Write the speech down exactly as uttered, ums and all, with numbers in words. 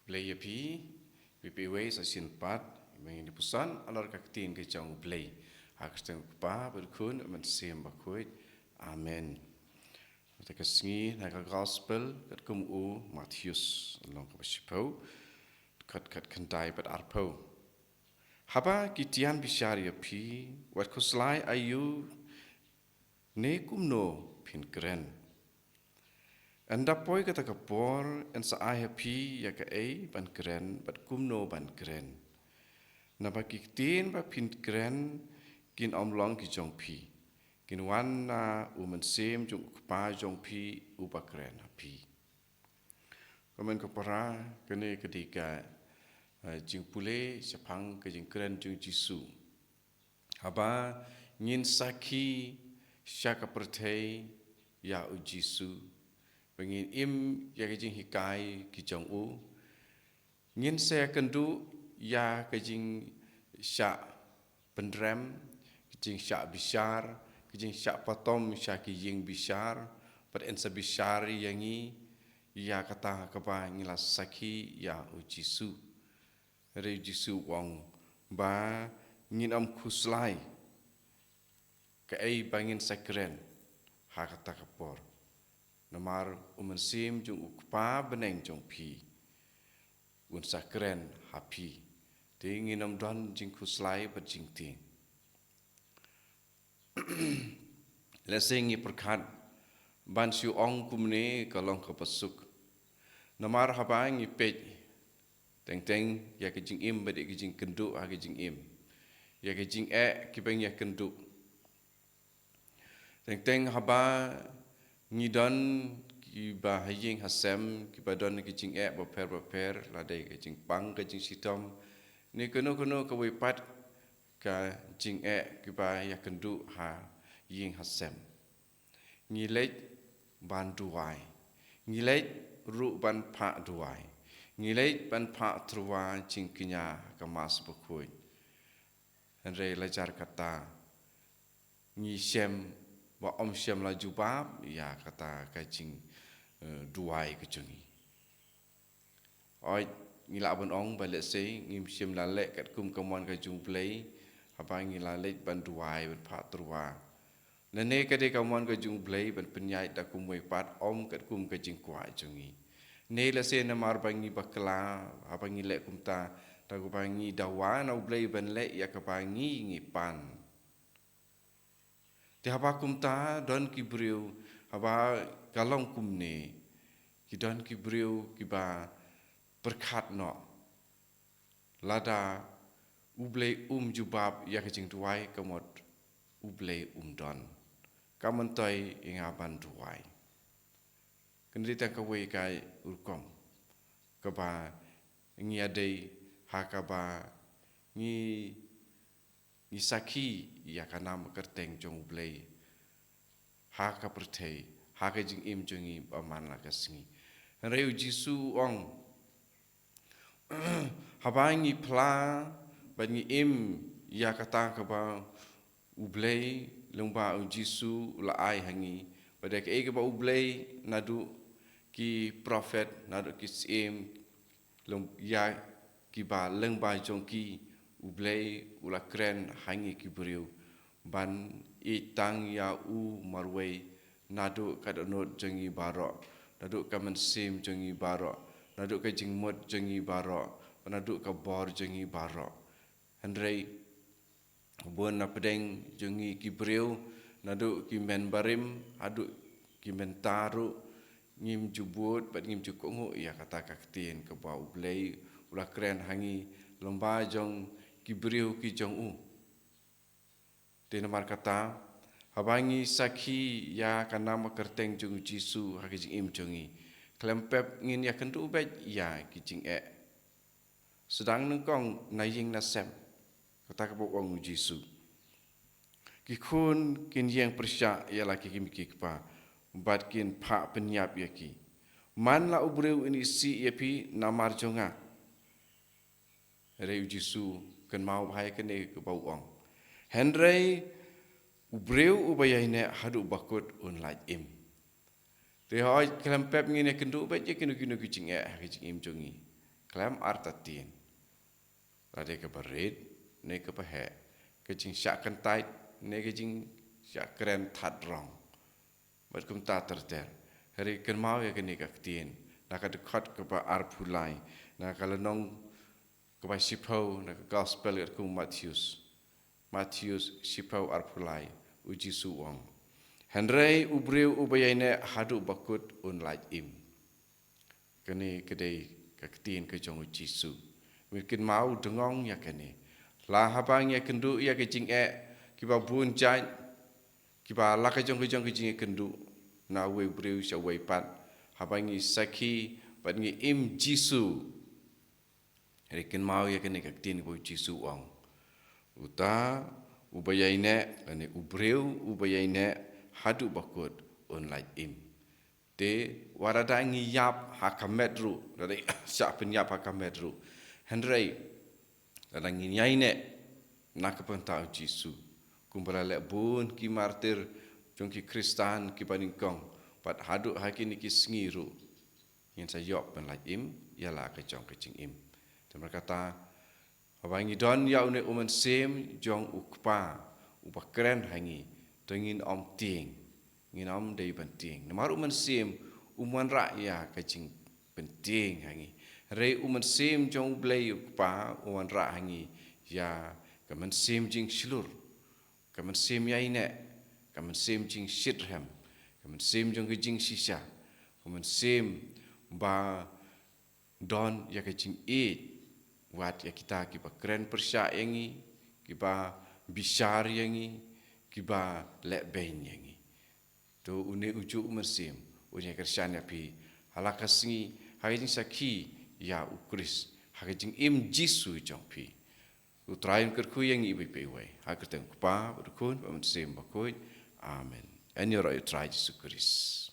Blei ïa phi, phi phi wei sa sien pat, meng ni pusan, halor ka ktien ka jong u Blei. Ha ka kyrteng u Kpa, bad u Khun, bad u Mynsiem Bakhuid. Amen. Te ka sngi, na ka gospel, katkum u Mathaios, lynnong kaba shiphew, dkhot khatkhyndai bad arphew. Haba ki tian bishar ïa phi, wat khuslai aïu, ne kumno phin kren. Ynda poi kata ka por, yn sa ai ha phi ïa kaei ban kren, bad kumno ban kren. Naba ki ktien ba phin kren, kin ym long ki jong phi. Kin wan na u Mynsiem jong u Kpa jong phi, uba kren ha phi. Kumne ko para, kane ka dei ka, eh, jingpule, shaphang ka jingkren jong u Jisu. Haba ngin sakhi sha ka pyrthei ïa u Jisu. Ba ngin im ïa ka jinghikai ki jong u. Ngin sa ïakynduh ïa ka jingshah pynrem, ka jingshah bishar, ka jingshah patom sha ki ïing bishar, bad yn sa bishar ïa ngi, ïa kata kaba ngi la sakhi ïa u Jisu. Hynrei u Jisu u ong ba ngin ym khuslai kaei ba ngin sa kren ha kata ka por. Namar u Mynsiem jong u Kpa bneng jong phi un sa kren ha phi. Te ngin ym don jingkhuslai bad jingtieng. Lehse ngi pyrkhat ban shu ong kumne ka long kaba suk. Namar haba ngi peit teng teng ïa ka jingim bad ïa ka jingkynduh ha ka jingim. Ïa ka jingeh kiba ngi ïakynduh. Teng teng haba ngi don kiba ha ïing ha sem, kiba don ki jingeh bapher bapher, lada ka jingpang ka jingshitom, ne kano kano kawei pat ka jingeh kiba ïakynduh ha ïing ha sem. Ngi leit ban duwai. Ngi leit ruh ban phah duwai. Ngi leit ban phah tyrwa jingkñia ha ka Mass Bakhuid. Hynrei la jar kata, ngi shem ba ym shym la jubab ïa kata ka jing, eh, duwai ka jong ngi. Hooid, ngi lah ban ong ba lehse ngim shym la leh katkum ka mon ka jong u Blei, haba ngi la leit ban duwai ban phah tyrwa. Lane ka dei ka mon ka jong u Blei ban pynïaid da kumwei pat, ym katkum ka jingkwah jong ngi. Ne lehse namar ba ngi bakla, haba ngi leh kumta, da kaba ngi dawa na u Blei ban leh ïa kaba ngi ngi pan. Te haba kumta don ki briew, haba ka long kumne, ki don ki briew kiba pyrkhat noh. Lada u Blei um jubab ïa ka jingduwai, ka mut u Blei um don. Ka myntoi ïa nga ban duwai. Kane dei tang kawei ka rukom kaba ngi ïadei ha kaba ngi, ngi sakhi ïa ka nam kyrteng jong u Blei ha ka pyrthei, ha ka jingim jong ngi ba man la ka sngi. Hynrei u Jisu u ong, haba ngi phla bad ngi im ïa kata kaba u Blei lyngba u Jisu u la ai ha ngi, bad ïa kaei kaba u Blei naduh ki prophet, naduh ki syiem, lyng-, ïa kiba lyngba jong ki u Blei u la kren ha ngi ki briew ban ïeit tang ïa u marwei, naduh ka dohnud jong ngi baroh, naduh ka mynsiem jong ngi baroh, naduh ka jingmut jong ngi baroh, naduh ka bor jong ngi baroh. Hynrei bun na pdeng jong ngi ki briew, naduh ki mynbarim haduh ki mynta ruh, ngim ju bud bad ngim ju kohnguh ïa kata ka ktien kaba u Blei u la kren ha ngi lyngba jong ki briew ki jong u. Te namar kata, haba ngi sakhi ïa ka nam kyrteng jong u Jisu ha ka jingim jong ngi, khlem pep ngin ïakynduh beit ïa ki jingeh. Sdang nyngkong na ïing na sem, kata kaba u ong u Jisu. Ki khun kin ïeng pyrshah ïa la ki kmie ki kpa, bad kin phah pynïap ïa ki. Man la u briew un isih ïa phi namar jong nga. Hynrei u Jisu u kynmaw bha ïa kane kaba u ong. Hynrei u briew uba ïaineh haduh ba kut un lait im. Te hooid, khlem pep ngin ïakynduh beit ïa kino kino ki jingeh ha ka jingim jong ngi. Khlem artatien. Lada kaba rit, ne kaba heh. Ka jingshah kyntait, ne ka jingshah kren thad rong. Bad kumta ter ter. Hynrei kynmaw ïa kane ka ktien. Na ka dkhot kaba arphew lai. Na ka lynnong kaba shiphew, na ka gospel katkum u Mathaios. Mathaios shiphew arphew lai. U Jisu u ong. Hynrei u briew uba ïaineh haduh ba kut un lait im. Kane ka dei ka ktien ka jong u Jisu. Ngin kynmaw dngong ïa kane. La haba ngi ïakynduh ïa ka jingeh, kiba bun jait, kiba la ka jong ka jong ka jingïakynduh. Na uwei u briew sha uwei pat. Haba ngi sakhi, bad ngi im Jisu. Hynrei kynmaw ïa kane ka ktien kaba u Jisu u ong. Uta, uba ïaineh, lane u briew, uba ïaineh, haduh ba kut, un lait im. Te, wat lada ngi ïap ha ka met ruh, lada shah pynïap ha ka met ruh. Hynrei, lada ngi ïaineh, na ka bynta u Jisu. Kumba la leh bun ki martir, jong ki Khristan, kiba nyngkong. Bad haduh ha kine ki sngi ruh. Ngin sa ïoh ban lait im, ïa la ka jong ka jingim. Te namar kata, haba ngi don ïa une u mynsiem jong u Kpa, uba kren ha ngi, te ngin ym tieng, ngin ym dei ban tieng. Namar u mynsiem, um wanrah ïa ka jingpyntieng ha ngi. Hynrei u mynsiem jong u Blei u Kpa, u wanrah ha ngi, ïa ka mynsiem jingshlur. Ka mynsiem ïaineh, ka mynsiem jingshitrhem, ka mynsiem jong ka jingshisha, ka mynsiem ba don ïa ka jingïeit, wat ïa kita kiba kren pyrshah ïa ngi, kiba bishar ïa ngi, kiba lehbeiñ ïa ngi. To une ujuh u mynsiem, un ïakyrshan ïa phi, ha la ka sngi, ha ka jingsakhi, ïa u Khrist, ha ka jingim Jisu jong phi. U Trai un kyrkhu ïa ngi iwei pa iwei. Ha ka kyrteng u Kpa, bad u Khun, bad u Mynsiem Bakhuid. Amen. Yn ïaroh ïa u Trai Jisu Khrist.